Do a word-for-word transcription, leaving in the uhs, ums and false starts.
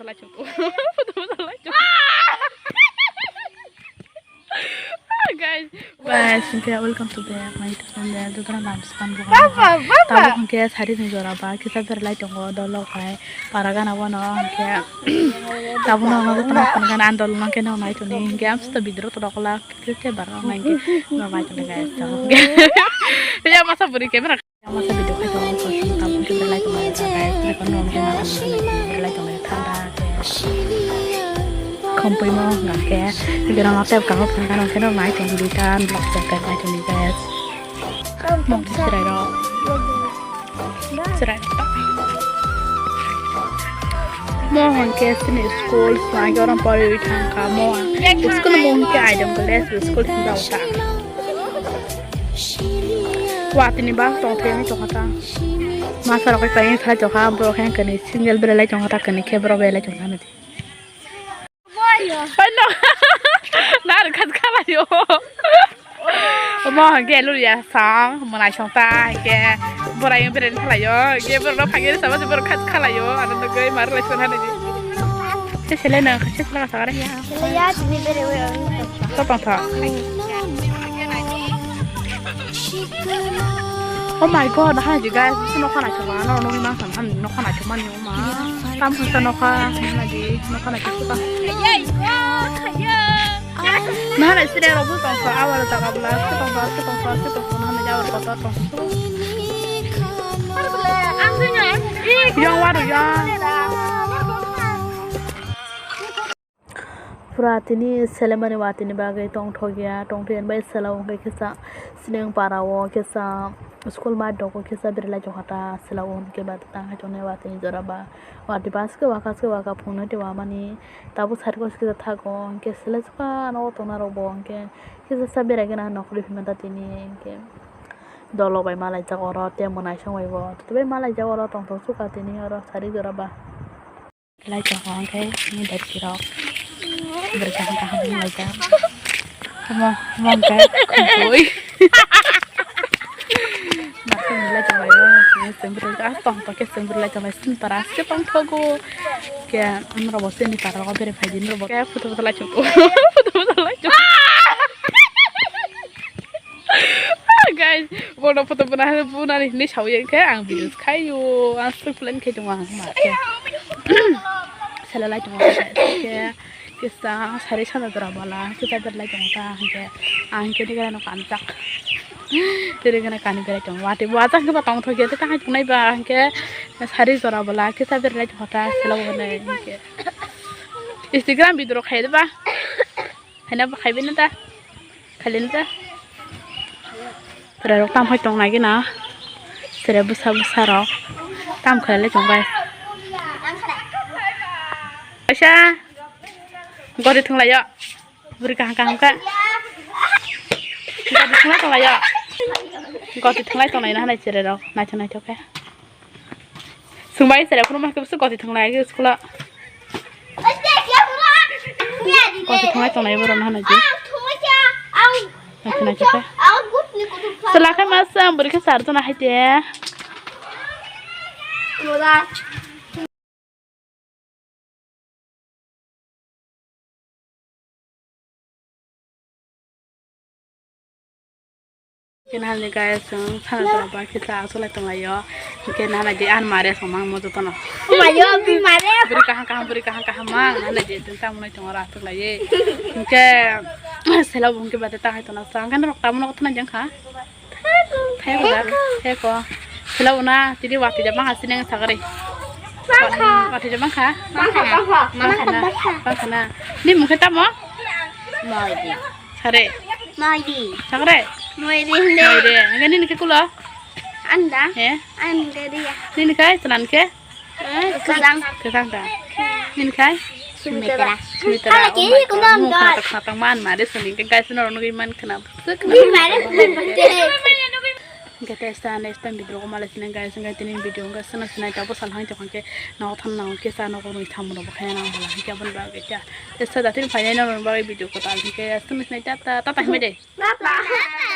Guys, guys, okay, welcome to the my YouTube channel. Jotono nam span bukan. Baba, baba. Tabuk hwnkhe sari ni jora ba kisa berlai tongo dolo khai para gana bono hwnkhe. Tabuk no jotono phone gana andol no khe no nai toni hwnkhe am sita bidro to dokola khe bara nai hwnkhe no nai toni guys tabuk. Ya masa buri camera. Masa video khai tongo, so sini tabuk khe belai tongo, guys, record no khe na belai tongo, thanda khe. Khompui mo hwnga khe, video no tep kamo phang kano khe no nai tongo, return vlog tep khe nai tongo, guys. Mong khe chwrai rok. Chwrai rok. Mo hwn khe sini school, swngcharno porwi thang kha mo. School mo hwn khe aidom khe school sini jao ta. Watini ba tongthai ni tongkha ta. Masa rok pai sai tongkha borok khe kani single belai tongkha ta kani khe borok belai tongkha nadi. Oi no. Nar khat khala yo. Mo hwn khe luria sang mwnai song ta hwn khe borai bereni khala yo hwn khe borok no phai khe sama borok khat khala yo ano nugui mar lai song nadi. Se sele nang se sele ka sagare. Sele ya tini bere we. Sopang tha. Oh my god, hai ji guys, si nokha naithok ma, ano nokha naithok ma, nokha naithok mani ma. Tam kha nokha naithok ma, nokha naithok ma. Nahana sire robu tongkha, awal jaga bla, tongkha, tongkha, tongkha, nahana jawar kotor tongkha. Yang waru yang. Pura tini selemani watini bagwi tongthokya, tongthokya bai sela o hwnkhe kisa sineng para o kisa school mat rogo kisa berai lai tongkha ta sela o hwnkhe ba tang hai tongnai watini jora ba wati baske waka se waka phungnai tei wamani tabuk side o kisa thago hwnkhe sela chukha nogo tongna rok bo hwnkhe kisa sa berai gana nokoli hwnma ta tini hwnkhe dolo bai malaijak oro tei mwnaisong bai bo tei bai malaijak oro tongthok chukha tini oro sari jora ba. Lai tongo hwnkhe ni dati rok. Bwrwi kaham kaham wng laijak. Omo, omo hwnkhe khumui. Naising ni lai tonglai o, chwng bwrwi ah tong tong khe chwng bwrwi lai tonglai sini para se tongthogo. Khe norok bo chini para rogo bere phai di norok bo khe photo photo lai tongo. Photo photo lai tongo. Guys, bono photo buna, buna ni hinwi sawi khe ang video khai o, ang script plan khai tongo ang ma khe. Sela lai tongo khe, kisa sari sana jora bala, kisa ber lai tongo ta hwnkhe, ang khe digana no kanjak. Tiri gana kani berai tongo, wati bo ajak khe ba tong thok ya, ta hai tongnai ba hwnkhe sari jora bala, kisa ber lai tongo ta, sela bo hinwi hwnkhe. Instagram video rok khai de ba. Haina bo khaibai na ta? Khailai na ta? Pura rok tam hai tong nai gina. Sere bwsa bwsa rok. Tam khailai tong bai. Aisa. Gori thung lai yo. Bwrwi kaham kaham kha. Gori thung lai tong lai yo. Gori thung lai tong lai na hanai sere rok. Naithok naithok khe. Swngbai sere phuru ma khe bwswk goti thang lai school o. Goti thang lai tongnai borok no hwnwi di. Naithok naithok khe. Chwla khe masa bwrwi khe sar jona hai de. Khe nahani guys, chwng sana jora ba kisa asolai tonglaio. Khe nahani di an mare somang mo jotono. Mayo, bi mare. Bwrwi kaham kaham, bwrwi kaham kaham mang nahani di chwng tamo nai tongo ra asolai. Khe sela bo hwnkhe bade ta hai tona sa. Khe norok tamo no thana jeng kha. Theko da, theko. Sela bo na tidi wati jabang ha sineng sagari. Wati jabang kha. Bangkha, bangkha. Bangkha na. Bangkha na. Ni mukhe tamo? Maidi. Sare. Maidi. Sagre. Maidi hinde. Maidi. Hingke nini ke kulo? Anda. He? Anda dia. Nini kai senan ke? Eh, kesang. Kesang ta. Nini kai? Sumitra. Sumitra. Hai, kiri kumam da. Kata kata man mare sini ke guys no nugui man kena. Di mare sini. Hingke testa next time video ko male sini guys, hingke tini video hingke sini sini ta bosal hang tokang ke no than nang ke sa no ko nui tham no bo khe nang bala hingke abon ba ke ta. Testa da tin phainai no ba video ko tal hingke sini sini ta ta ta ta hime de. Bye bye.